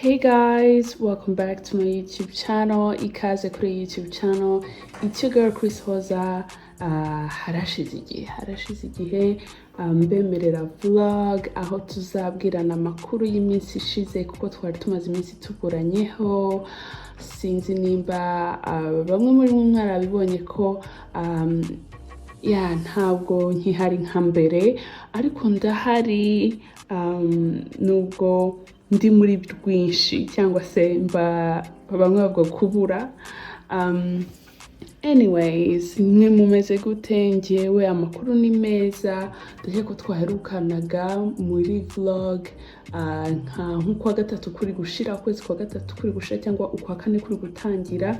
Hey guys, welcome back to my YouTube channel. Ikaze kuri YouTube channel. It's your girl Chris Hoza. Harashize igihe mbemerera vlog aho tuzabwirana amakuru y'iminsi ishize, kuko twari tumaze iminsi tuburanyeho. Sinzi nimba bamwe muri mwe mwarabibonye ko ya ntabwo nkihari nka mbere, ariko ndahari, nubwo ndi muri rwinshi cyangwa se mba bamwe bavuga kubura. Anyways, mwe mumeze gute? Ngewe amakuru ni meza. Ndakeka ko twaherukanaga muri vlog nka nk'ukwa gatatu kuri gushira, ukwezi kwa gatatu kuri gushira cyangwa ukwa kane kuri gutangira.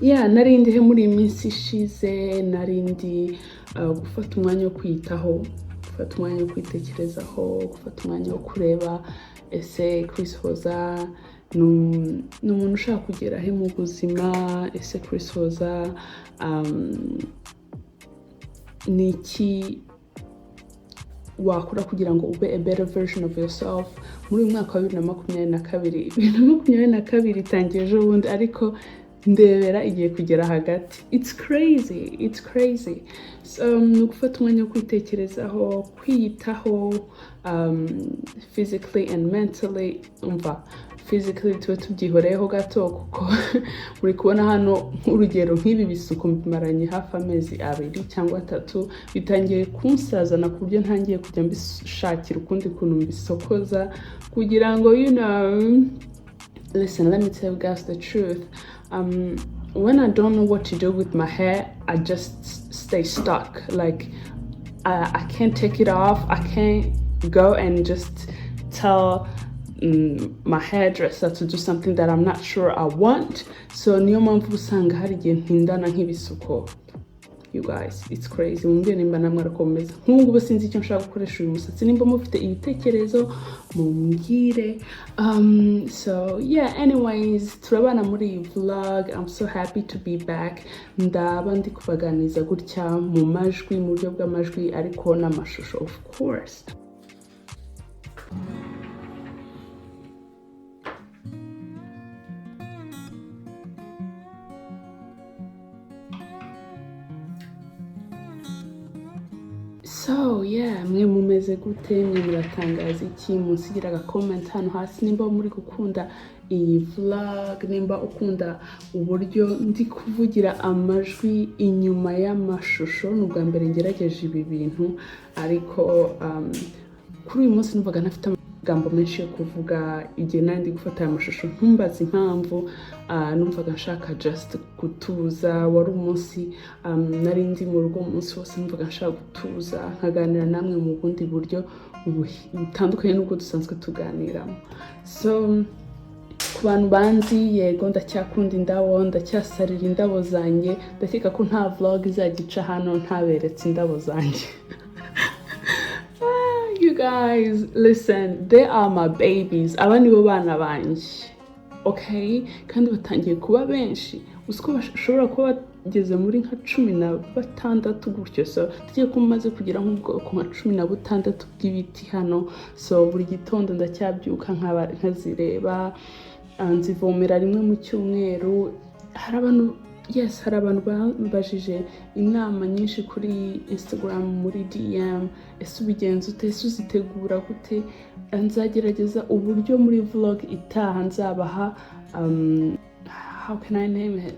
Yeah, nari ndihe muri iyi minsi ishize? Nari ndi gufata umwanya wo kwiyitaho, gufata umwanya wo kwitekerezaho, gufata umwanya wo kureba ese Chris Hoza ni umuntu ushaka kugera he mu buzima? Ese Chris Hoza ni iki wakora kugira ngo ube a better version of yourself muri uyu mwaka wa 2022? 2022 itangiye ejo bundi, ariko ndebera igiye kugera hagati. It's crazy, it's crazy. So ni ugufata umwanya wo kwitekerezaho, kwiyitaho physically and mentally. Umva, physically tube tubyihoreyeho gato, kuko muri kubona hano nk'urugero nk'ibi bisuko mbimaranye hafi amezi 2 cyangwa 3, bitangiye kunsazana ku buryo ntangiye kujya mbishakira ukundi kuntu mbisokoza kugira ngo listen, let me tell you guys the truth. When I don't know what to do with my hair, I just stay stuck. Like, I can't take it off. I can't go and just tell my hairdresser to do something that I'm not sure I want. So niyo mpamvu usanga hari igihe ntindana nk'ibisuko. You guys, it's crazy. Mumbwire nimba namwe arakomeza. Nk'ubu ngubu sinzi icyo nshaka gukoresha uyu musatsi. Nimba mufite ibitekerezo, mumbwire. So yeah, anyways, turabana muri iyi vlog. I'm so happy to be back. Ndaba ndi kubaganiza gutya mu majwi, mu buryo bw'amajwi, ariko n'amashusho, of course. So yeah, mwe mumeze gute? Mwe muratangaza iki? Munsigira aga comment hano hasi nimba muri gukunda iyi vlog, nimba ukunda uburyo ndi kuvugira amajwi inyuma y'amashusho. Ni ubwa mbere ngerageje ibi bintu, ariko kuri uyu munsi numvaga ntafite amagambo menshi yo kuvuga igihe nari ndi gufata aya mashusho. Ntumbaze impamvu, numvaga nshaka just gutuza. Wari umunsi nari ndi mu rugo umunsi wose, numvaga nshaka gutuza nkaganira namwe mu bundi buryo butandukanye n'ubwo dusanzwe tuganiramo. So ku bantu banzi, yego, ndacyakunda indabo, ndacyasarira indabo zanjye. Ndakeka ko nta vlog izajya ica hano ntaberetse indabo zanjye. Ah, you guys, listen, they are my babies. Aba nibo bana banjye, okay? Kandi batangiye kuba benshi. Uzi ko bashobora kuba bageze muri nka 16 gutyo? So tugiye ko maze kugira nk'ubwoko nka 16 bw'ibiti hano. So buri gitondo ndacyabyuka nkazireba. Nzivomera rimwe mu cyumweru. Hari abantu, yes, hari abantu bambajije inama nyinshi kuri Instagram muri DM: ese ubigenza ute? Ese uzitegura gute? Nzagerageza uburyo muri vlog itaha nzabaha, how can I name it,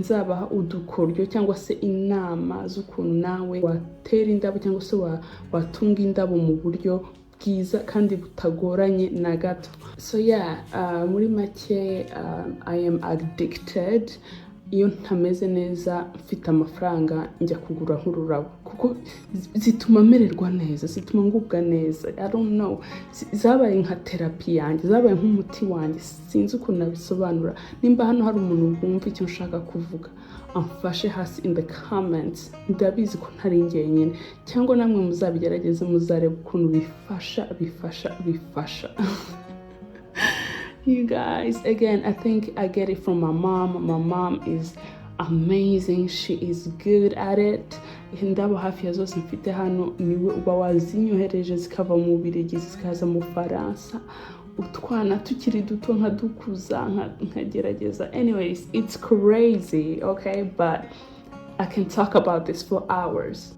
nzabaha udukoryo cyangwa se inama z'ukuntu nawe watera indabo cyangwa se watunga indabo mu buryo bwiza kandi butagoranye na gato. So yeah, muri make, I am addicted. Iyo ntameze neza, mfite amafaranga, njya kugura nk'ururabo, kuko zituma mererwa neza, zituma ngubwa neza. I don't know. Zabaye nka therapy yanjye, zabaye nk'umuti wanjye. Sinzi ukuntu nabisobanura. Nimba hano hari umuntu wumva icyo nshaka kuvuga, amfashe hasi in the comments. Ndabizi ko ntari njyenyine, cyangwa namwe muzabigerageze, muzareba ukuntu bifasha, bifasha, bifasha. You guys, again, I think I get it from my mom. My mom is amazing. She is good at it. Indabo hafi ya zose mfite hano niwe uba wazinyohereje, zikava mu Bubiligi zikaza mu Bufaransa. Utwana tukiri duto nkadukuza, nkagerageza. Anyways, it's crazy, okay? But I can talk about this for hours.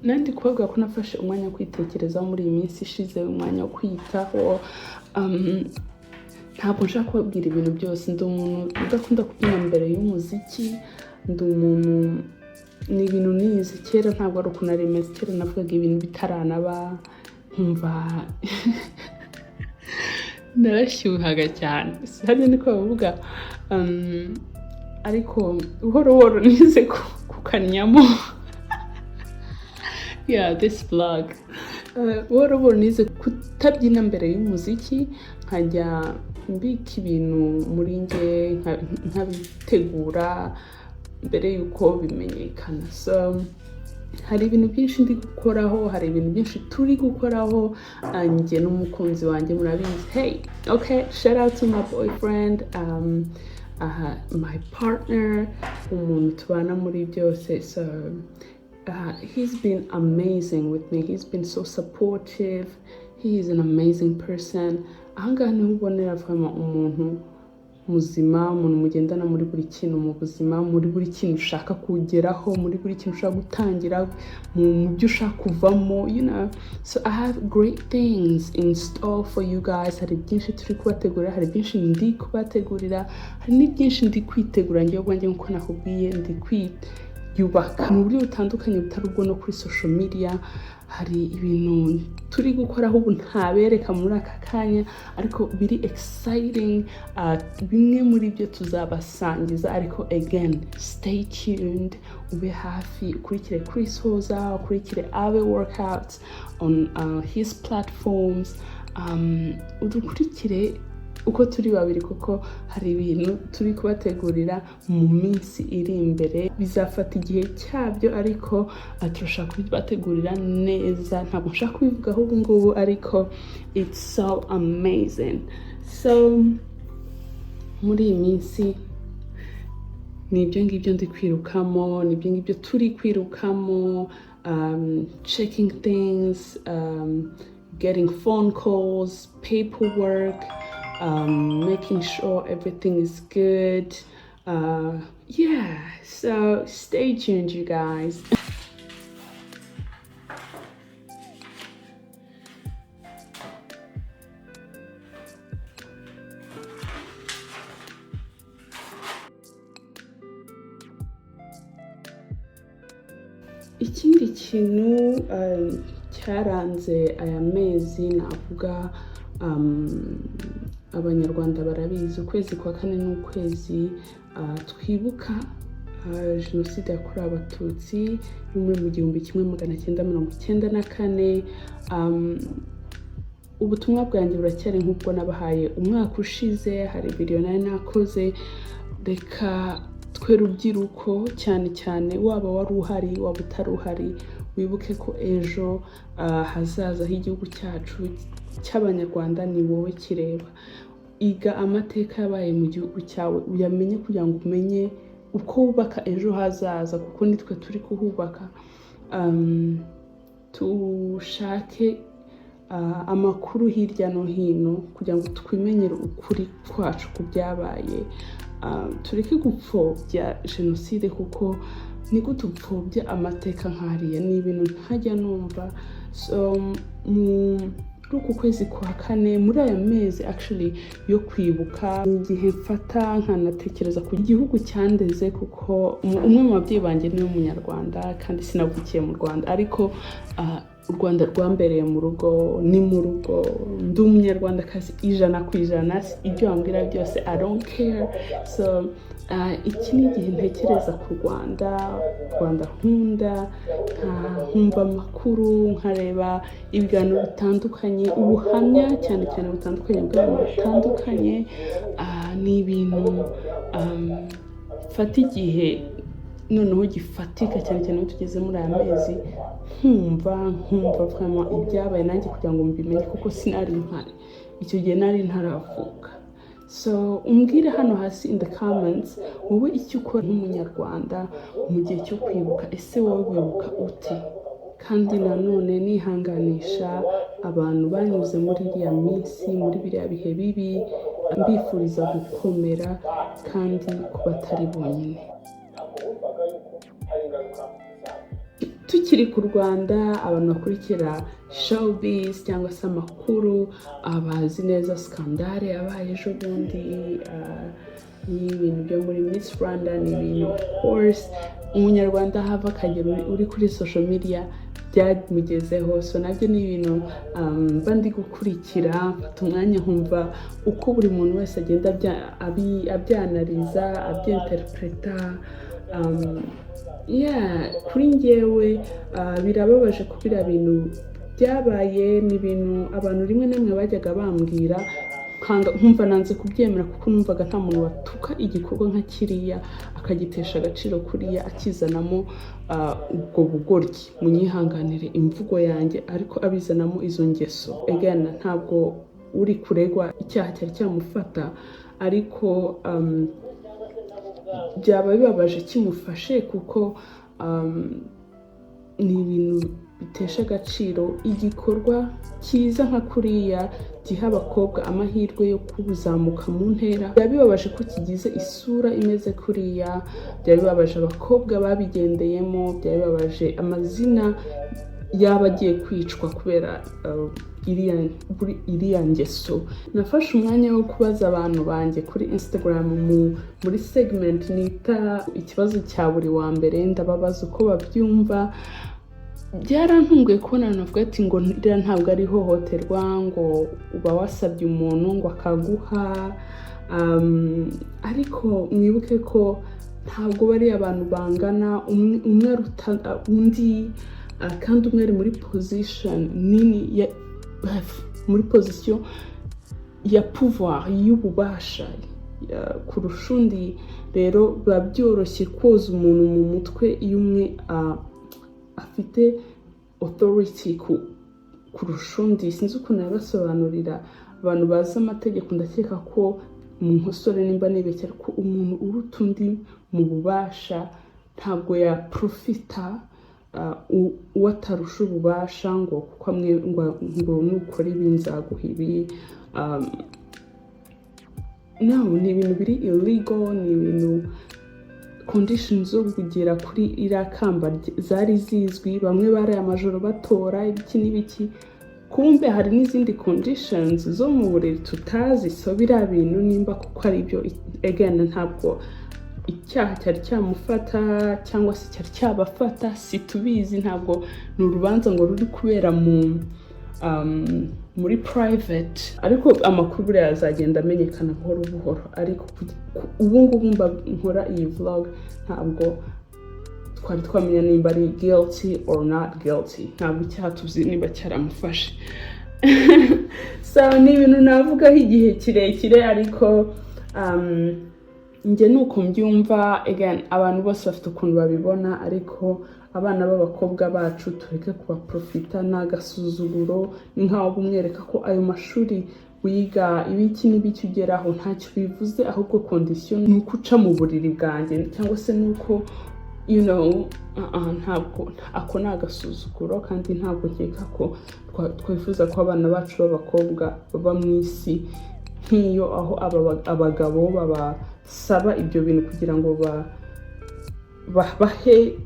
Nandi kubabwira ko nafashe umwanya wo kwitekerezaho muri iyi minsi ishize, umwanya wo kwiyitaho. Ntabwo nshaka kubabwira ibintu byose. Ndi umuntu udakunda kubyina mbere y'umuziki. Ndi umuntu, ni ibintu nize kera, ntabwo ari ukuntu nari meze kera. Navugaga ibintu bitaranaba, nkumva narashyuhaga cyane, hano niko bavuga. Ariko buhoro buhoro nize kukanyamo. Yeah, this vlog. Buhoro buhoro nize kutabyina mbere y'umuziki, nkajya mbika ibintu muri nge, nkabitegura mbere y'uko bimenyekana. So hari ibintu byinshi ndi gukoraho, hari ibintu byinshi turi gukoraho njye n'umukunzi wanjye, murabizi. Hey, okay, shout out to my boyfriend, my partner, umuntu tubana muri byose. So he's been amazing with me, he's been so supportive, he is an amazing person. Ahangaha niho ubonera vraiment umuntu muzima, umuntu mugendana muri buri kintu mu buzima, muri buri kintu ushaka kugeraho, muri buri kintu ushaka gutangira, mu byo ushaka kuvamo. So I have great things in store for you guys. Hari byinshi turi kubategurira, hari byinshi ndi kubategurira, hari n'ibyinshi ndi kwitegura njyewe ubwanjye. Nk'uko nakubwiye, ndi kwiyubaka mu buryo butandukanye butari ubwo no kuri social media. Hari ibintu turi gukoraho ubu ntabereka muri aka kanya, ariko biri exciting. Bimwe muri byo tuzabasangiza, ariko again, stay tuned, ube hafi, ukurikire Chris Hoza, ukurikire Abe Workouts on his platforms, udukurikire uko turi babiri, kuko hari ibintu turi kubategurira mu minsi iri imbere. Bizafata igihe cyabyo, ariko turashaka kubibategurira neza. Ntabwo nshaka kubivugaho ubu ngubu, ariko it's so amazing. So muri iyi minsi ni ibyo ngibyo ndi kwirukamo, ni ibyo ngibyo turi kwirukamo, checking things, getting phone calls, paperwork, making sure everything is good. Yeah, so stay tuned, you guys. Ikindi kintu cyaranze aya mezi navuga, Abanyarwanda barabizi, ukwezi kwa kane ni ukwezi twibuka Jenoside yakorewe Abatutsi yo muri mu 1994. Ubutumwa bwanjye buracyari nk'ubwo nabahaye umwaka ushize. Hari video nari nakoze. Reka twe rubyiruko cyane cyane, waba wari uhari, waba utari uhari, wibuke ko ejo hazaza h'igihugu cyacu cy'Abanyarwanda ni wowe kireba. Iga amateka yabaye mu gihugu cyawe, uyamenye kugira ngo umenye uko wubaka ejo hazaza, kuko nitwe turi kuhubaka. Tushake amakuru hirya no hino kugira ngo twimenyere ukuri kwacu ku byabaye. Tureke gupfobya jenoside, kuko ni gute upfobya amateka nk'ariya? Ni ibintu ntajya numva. So muri uku kwezi kwa kane, muri aya mezi actually yo kwibuka, ni igihe mfata nkanatekereza ku gihugu cyandeze, kuko umwe mu babyeyi banjye ni Umunyarwanda kandi sinavukiye mu Rwanda, ariko U Rwanda rwambereye mu rugo, ni mu rugo. Ndi Umunyarwandakazi 100%. Ibyo wambwira byose, I don't care. So iki ni igihe ntekereza ku Rwanda, u Rwanda nkunda, nkumva amakuru, nkareba ibiganiro bitandukanye, ubuhamya cyane cyane butandukanye bw'abantu batandukanye. Ni ibintu mfata igihe noneho gifatika, cyane cyane iyo tugeze muri aya mezi, nkumva vraiment ibyabaye nanjye kugira ngo mbimenye, kuko sinari mpari icyo gihe, nari ntaravuka. So umbwire hano hasi in the comments, wowe icyo ukora nk'Umunyarwanda mu gihe cyo kwibuka. Ese wowe wibuka ute? Kandi nanone nihanganisha abantu banyuze muri iriya minsi, muri biriya bihe bibi, mbifuriza gukomera kandi kuba atari bonyine. Ntabwo wumvaga yuko hari ingaruka zabyo. Tukiri ku Rwanda, abantu bakurikira showbiz cyangwa se amakuru abazi neza scandale yabaye ejo bundi y'ibintu byo muri Miss Rwanda. Ni ibintu, of course, Umunyarwanda hava akagera uri kuri social media byamugezeho. So nabyo ni ibintu mba ndi gukurikira, mfata umwanya nkumva uko buri muntu wese agenda abyanariza, abyinterpreta. Yeah, kuri njyewe birababaje ko biriya bintu byabaye. Ni ibintu abantu rimwe na rimwe bajyaga bambwira nkumva nanze kubyemera, kuko numvaga nta muntu watuka igikorwa nka kiriya, akagitesha agaciro kuriya, akizanamo ubwo bugoryi, munyihanganire imvugo yanjye, ariko abizanamo izo ngeso. Again, ntabwo uri kuregwa icyaha cyari cyamufata, ariko byaba bibabaje kimufashe, kuko ni ibintu bitesha agaciro igikorwa cyiza nka kuriya, giha abakobwa amahirwe yo kuzamuka mu ntera. Byaba bibabaje ko kigize isura imeze kuriya, byaba bibabaje abakobwa babigendeyemo, byaba bibabaje amazina yaba agiye kwicwa kubera iriya ngeso. Nafashe umwanya wo kubaza abantu banjye kuri Instagram muri segment nita "Ikibazo cya buri wa mbere", ndababaza uko babyumva. Byarantunguye kubona abantu bavuga ati ngo ririya ntabwo ari ihohoterwa, ngo uba wasabye umuntu ngo akaguha. Ariko mwibuke ko ntabwo bariya abantu bangana, umwe aruta undi, kandi umwe ari muri position nini ya, muri position ya pouvoir, y'ububasha kurusha undi. Rero biba byoroshye koza umuntu mu mutwe iyo umwe afite authority kurusha undi. Sinzi ukuntu yabasobanurira. Abantu bazi amategeko, ndakeka ko mu nkosore nimba nibeshya, ariko umuntu uruta undi mu bubasha ntabwo yaprofita uwo atarusha ububasha, ngo kuko amwe ngo nukora ibi nzaguha ibi. No, ni ibintu biri illegal, ni ibintu conditions zo kugera kuri iriya kamba zari zizwi. Bamwe baraye amajoro batora ibiki n'ibiki, kumbe hari n'izindi conditions zo mu buriri tutazi. So biriya bintu nimba kuko ari byo, again, ntabwo icyaha cyari cyamufata cyangwa se cyari cyabafata, si tubizi. Ntabwo ni urubanza ngo ruri kubera muri private, ariko amakuru buriya azagenda amenyekana buhoro buhoro. Ariko ubu ngubu mba nkora iyi vlog, ntabwo twari twamenya nimba ari guilty or not guilty. Ntabwo icyaha tuzi niba cyaramufashe. So ni ibintu navugaho igihe kirekire, ariko njye ni uko mbyumva. Again, abantu bose bafite ukuntu babibona, ariko abana b'abakobwa bacu tureke kubaprofita. Ni agasuzuguro, ni nkaho umwereka ko ayo mashuri wiga, ibiki n'ibiki ugeraho, ntacyo bivuze, ahubwo condition ni uko uca mu buriri bwanjye, cyangwa se ni uko ntabwo ako ni agasuzuguro. Kandi ntabwo nkeka ko twifuza ko abana bacu b'abakobwa baba mu isi nk'iyo, aho abagabo babasaba ibyo bintu kugira ngo bahe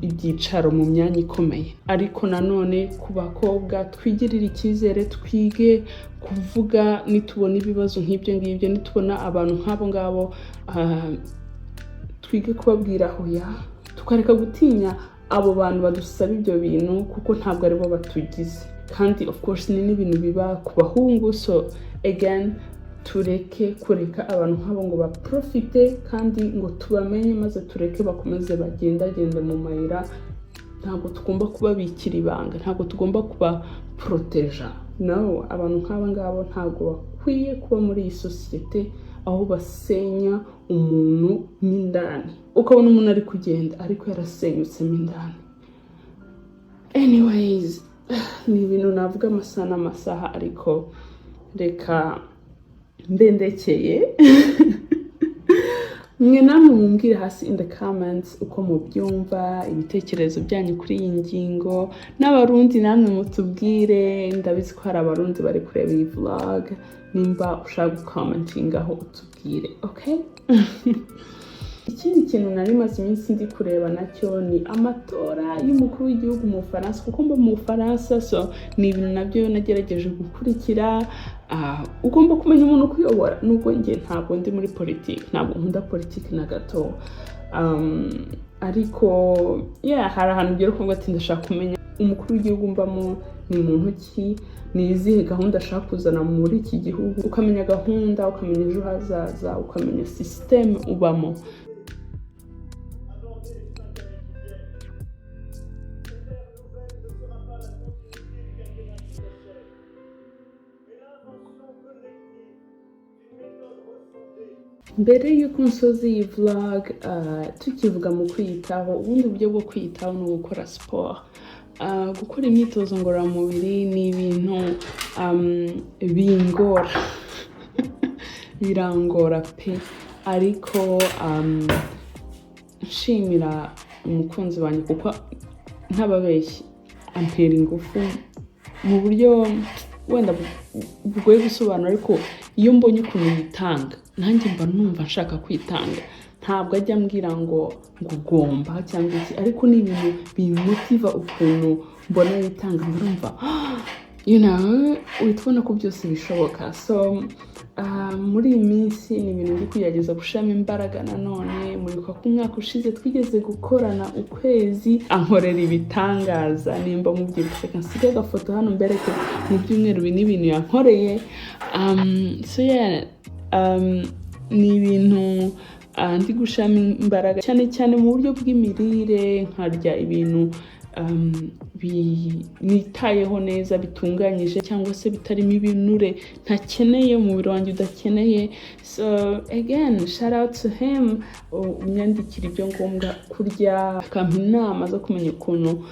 ibyicaro mu myanya ikomeye. Ariko nanone ku bakobwa, twigirire icyizere, twige kuvuga nitubona ibibazo nk'ibyo ngibyo, nitubona abantu nk'abo ngabo, twige kubabwira hoya, tukareka gutinya Abo bantu badusaba ibyo bintu, kuko ntabwo aribo batugize. Kandi of course ni n'ibintu biba ku bahungu. So again, tureke kureka abantu nk'abo ngo baprofite, kandi ngo tubamenye maze tureke bakomeze bagendagende mu mayira. Ntabwo tugomba kubabikira ibanga, ntabwo tugomba kubaporoteja. No, abantu nk'aba ngabo ntabwo bakwiye kuba muri iyi sosiyete, aho basenya umuntu mo indani, ukabona umuntu ari kugenda ariko yarasenyutsemo indani. Anyways, ni ibintu navuga amasaha n'amasaha, ariko reka ndendekeye. Mwe namwe mumbwire hasi in the comments uko mubyumva, ibitekerezo byanyu kuri iyi ngingo. N'Abarundi namwe mutubwire, ndabizi ko hari Abarundi bari kureba iyi vlog. Nimba ushaka gucommentingaho, utubwire, okay? Ikindi kintu nari maze iminsi ndi kureba nacyo ni amatora y'umukuru w'igihugu mu Bufaransa, kuko mba mu Bufaransa. So ni ibintu nabyo nagerageje gukurikira. Ugomba kumenya umuntu ukuyobora, nubwo njye ntabwo ndi muri politiki, ntabwo nkunda politiki na gato, ariko yeah, hari ahantu ugera ukavuga ati: "Ndashaka kumenya umukuru w'igihugu mbamo ni muntu ki, ni izihe gahunda ashaka kuzana muri iki gihugu?" Ukamenya gahunda, ukamenya ejo hazaza, ukamenya sisiteme ubamo. Attendez les 5 années qui viennent. Cette ère nouvelle ne sera pas la continuité du quinquennat qui s'achève, mais l'invention collective d'une méthode refondée. Mbere y'uko nsoza iyi vlog, tukivuga mu kwiyitaho, ubundi buryo bwo kwiyitaho ni ugukora siporo. Gukora imyitozo ngororamubiri ni ibintu bingora, birangora pe. Ariko nshimira umukunzi wanjye, kuko ntababeshyi antera ingufu mu buryo wenda bugoye gusobanura, ariko iyo mbonye ukuntu yitanga, nanjye mba numva nshaka kwitanga. Ntabwo ajya ambwira ngo ugomba cyangwa iki, ariko ni ibintu bimutiva. Ukuntu mbona yitanga, mba numva uhita ubona ko byose bishoboka. So muri iyi minsi ni ibintu ndi kugerageza gushyiramo imbaraga nanone. Muribuka ko umwaka ushize twigeze gukorana ukwezi, ankorera ibitangaza. Nimba mubyibuka, reka nsige agafoto hano mbereke mu byumweru 4 ibintu yankoreye. So yeah, ni ibintu ndi gushyiramo imbaraga cyane cyane mu buryo bw'imirire, nkarya ibintu nitayeho neza, bitunganyije cyangwa se bitarimo ibinure ntakeneye, umubiri wanjye udakeneye. So again, shout out to him, unyandikira ibyo ngombwa kurya, akampa inama zo kumenya ukuntu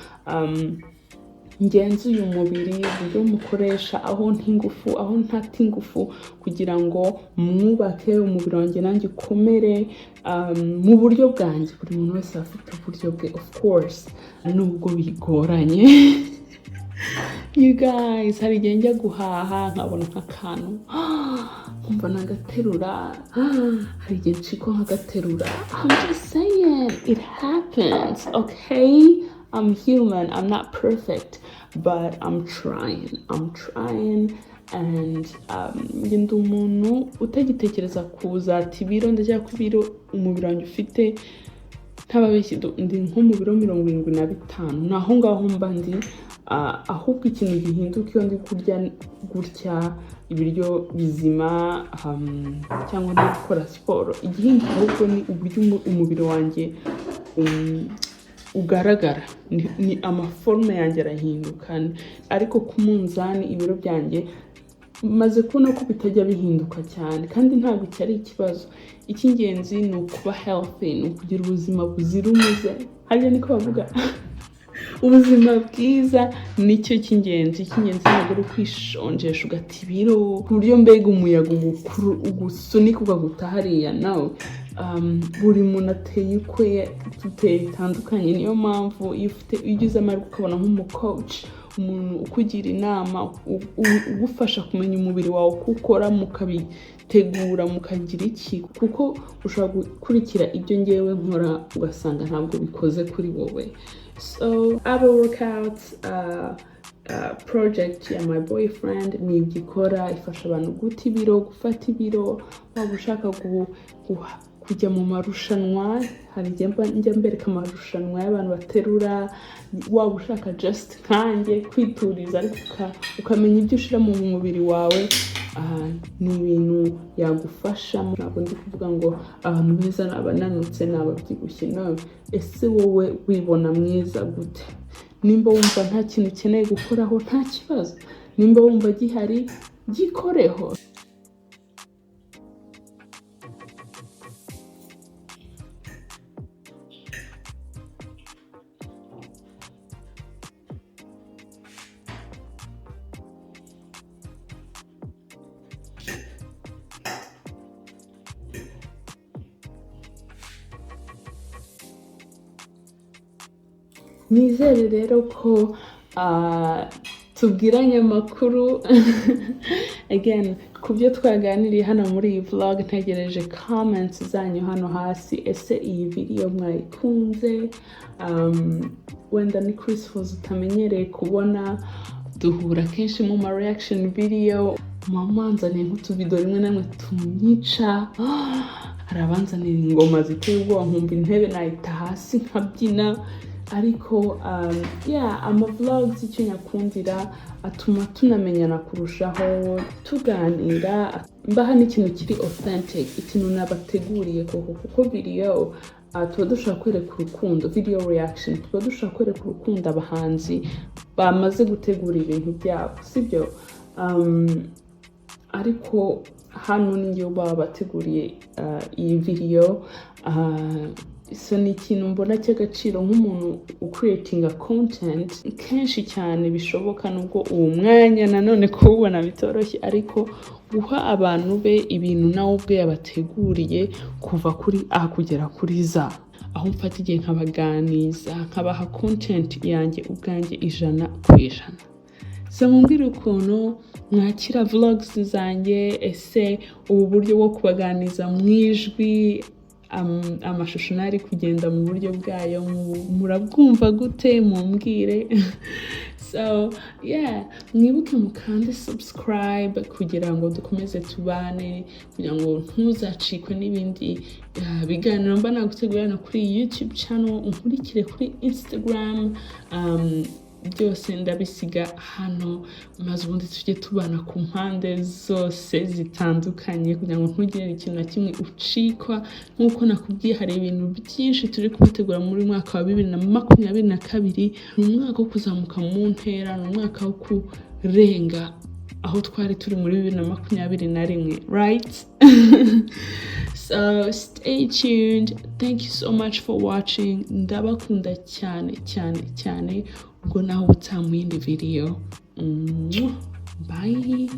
ngenzuye umubiri, uburyo mukoresha, aho nta ingufu, aho ntata ingufu, kugira ngo mwubake umubiri wanjye nanjye ukomere mu buryo bwanjye. Buri muntu wese aba afite uburyo bwe, of course, nubwo bigoranye. You guys, hari igihe njya guhaha nkabona nk'akantu nkumva nagaterura, hari igihe ncikwa nkagaterura. I'm just saying, it happens, okay? I'm human, I'm not perfect, but I'm trying, I'm trying. And njye ndi umuntu utagitekereza kuzata ibiro. Ndacyari ko ibiro umubiri wanjye ufite, ntababeshyi, ndi nko mu biro 75, ni aho ngaho mba ndi. Ahubwo ikintu gihinduka iyo ndi kurya gutya ibiryo bizima, cyangwa ndi gukora siporo, igihinduka ahubwo ni uburyo umubiri wanjye ugaragara, ni amaforme yanjye arahinduka. Ariko ku munzani ibiro byanjye maze kubona ko bitajya bihinduka cyane, kandi ntabwo iki ari ikibazo. Icy'ingenzi ni ukuba healthy, ni ukugira ubuzima buzira umuze, harya niko bavuga? Ubuzima bwiza nicyo cy'ingenzi. Icy'ingenzi ntabwo ari ukwishonjesha ugata ibiro ku buryo mbega umuyaga ugusunika ukaguta hariya. Nawe buri muntu ateye ukwe, duteye bitandukanye. Niyo mpamvu iyo ugize amahirwe ukabona nk'umucoach, umuntu ukugira inama, ugufasha kumenya umubiri wawe uko ukora, mukabitegura, mukagira iki, kuko ushobora gukurikira ibyo ngewe nkora ugasanga ntabwo bikoze kuri wowe. So aba workouts project ya my boyfriend ni ibyo ikora, ifasha abantu guta ibiro, gufata ibiro, waba ushaka Kujya mu marushanwa, hari igihe njya mbereka amarushanwa y'abantu baterura. Waba ushaka just nkanjye kwituriza, ariko ukamenya ibyo ushyira mu mubiri wawe, ni ibintu yagufasha. Ntabwo ndi kuvuga ngo abantu beza ni abananutse, ni ababyibushye, no. Ese wowe wibona mwiza gute? Nimba wumva nta kintu ukeneye gukoraho, nta kibazo. Nimba wumva gihari, gikoreho. Nizere rero ko tubwiranye amakuru again ku byo twaganiriye hano muri iyi vlog. Ntegereje comments zanyu hano hasi. Ese iyi video mwayikunze? Wenda ni Chris Hoza utamenyereye kubona duhura kenshi mu ma reaction video. Mama, nzaniye nk'utuvido rimwe na rimwe tunyica. Hari abanzanira ingoma ziteye ubwoba, nkumva intebe nayita hasi nkabyina. Ariko yeah, ama vlogs icyo nyakundira, atuma tunamenyana kurushaho, tuganira, mbaha n'ikintu kiri authentic, ikintu nabateguriye koko, kuko video tuba dushaka kwereka urukundo, video reaction tuba dushaka kwereka urukundo abahanzi bamaze gutegura ibintu byabo, sibyo? Ariko hano ni njyewe baba bateguriye iyi video, so ni ikintu mbona cy'agaciro nk'umuntu ucreatinga content kenshi cyane bishoboka, nubwo uwo mwanya nanone kuwubona bitoroshye, ariko guha abantu be ibintu nawe ubwe yabateguriye kuva kuri A kugera kuri Z, aho mfata igihe nkabaganiza, nkabaha content yanjye ubwanjye 100%. So mumbwire ukuntu mwakira vlogs zanjye. Ese ubu buryo bwo kubaganiza mu ijwi, amashusho nari kugenda mu buryo bwayo, murabwumva gute? Mumbwire. So yeah, mwibuke mukande subscribe kugira ngo dukomeze tubane, kugira ngo ntuzacikwe n'ibindi biganiro mba nagutegurira hano kuri YouTube channel. Unkurikire kuri Instagram, byose ndabisiga hano, maze ubundi tujye tubana ku mpande zose zitandukanye kugira ngo ntugire ikintu na kimwe ucikwa. Nk'uko nakubwiye, hari ibintu byinshi turi kubategura muri mwaka wa 2022. Ni umwaka wo kuzamuka mu ntera, ni umwaka wo kurenga aho twari turi muri 2021, right? So stay tuned. Thank you so much for watching. Ndabakunda cyane cyane cyane. Ubwo naho ubutaha mu yindi video. Mwah. Bye.